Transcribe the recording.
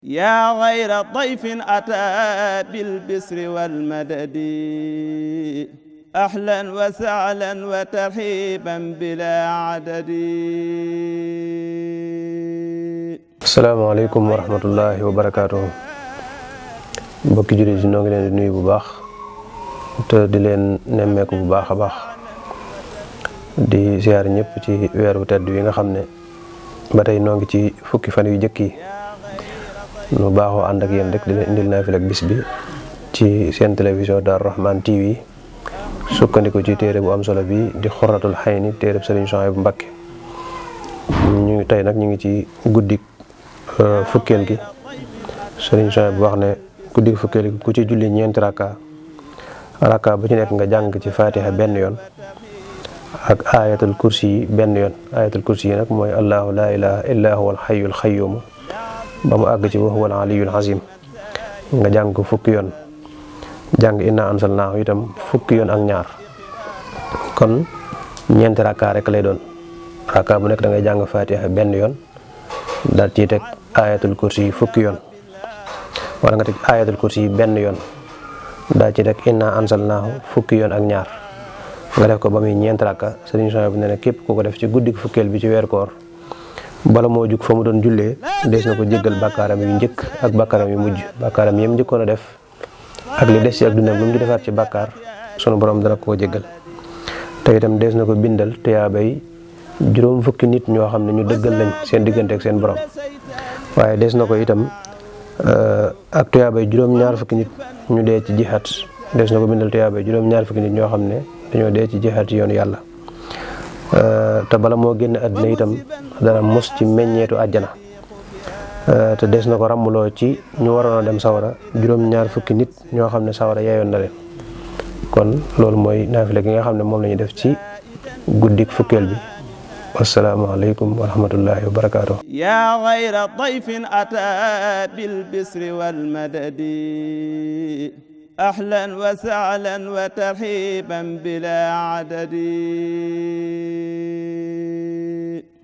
yaa xayra dayfin ataa bil bisri wal madadi ahlan wa sahlan wa tarhiban bilaa adadi. asalaamaaleykum wa rahmatullahi wa barakaatuhu. mbokki jullit yi noo ngi leen di nuyu bu baax te di leen nemmeeku bu baax a baax di siyaar ñëpp ci weer bu tedd wi nga xam ne ba tey noo ngi ci fukki fan yu jëkk yi nu baaxoo ànd ak yéen rek di leen indil naafila ak bis bi ci seen télévision Darou Rahmane TV sukkandiku ci téere bu am solo bi di Xuratul Xayni téere Sëriñ Suhaybu Mbakke. ñu tey nag ñu ngi ci guddik fukkeel gi. Sëriñ Suhaybu wax ne guddik fukkeel gi ku ci julli ñeenti rakka bu ci nekk nga jàng ci fatiha benn yoon ak ayatul kursi yi benn yoon. ayatul kursi yi nag mooy allahu la ilaha illa huwa alxayyul xayyuum ba mu àgg ci wa huwa al-aliyyul azim nga jàng ko fukki yoon. jàng inna anzalnaahu itam fukki yoon ak ñaar, kon ñeenti rakka rek lay doon. rakka bu nekk da ngay jàng fatiha benn yoon daal ciy teg ayatul kursi yi fukki yoon, wala nga teg ayatul kursi yi benn yoon daal ci teg inna anzalnaahu fukki yoon ak ñaar. nga def ko ba muy ñeenti rakka. Sëriñ Suhaybu ne képp ku ko def ci guddik fukkeel bi ci weer koor bala moo jug fa mu doon jullee des na ko jéggal bàkkaaram yu njëkk ak bàkkaaram yu mujj. bàkkaaram yem njëkkoon a def ak li des ci ak dundam lu mu di defaat ci bàkkaar sunu borom dana ko jéggal. te itam des na ko bindal tuyaabay juróom fukki nit ñoo xam ne ñu dëggal lañ seen diggante ak seen borom. waaye des na ko itam ak tuyaabay juróom-ñaar fukki nit ñu dee ci jihaat. des na ko bindal tuyaabay juróom-ñaar fukki nit ñoo xam ne dañoo dee ci jihaat yoonu yàlla. te bala moo génn àddina itam dana mos ci meññeetu àjjana. te des na ko ràmmuloo ci ñu waroon a dem sawara juróom-ñaar fukki nit ñoo xam ne sawara yeyoon na leen. kon loolu mooy naafila gi nga xam ne moom la ñuy def ci guddik fukkeel bi. wassalaamu aleykum wa rahmatullahi wa barakaatuh. yaa xayra dayfin ataa bil bisri wal madadi ahlan wa sahlan wa tarhiban bilaa adadi.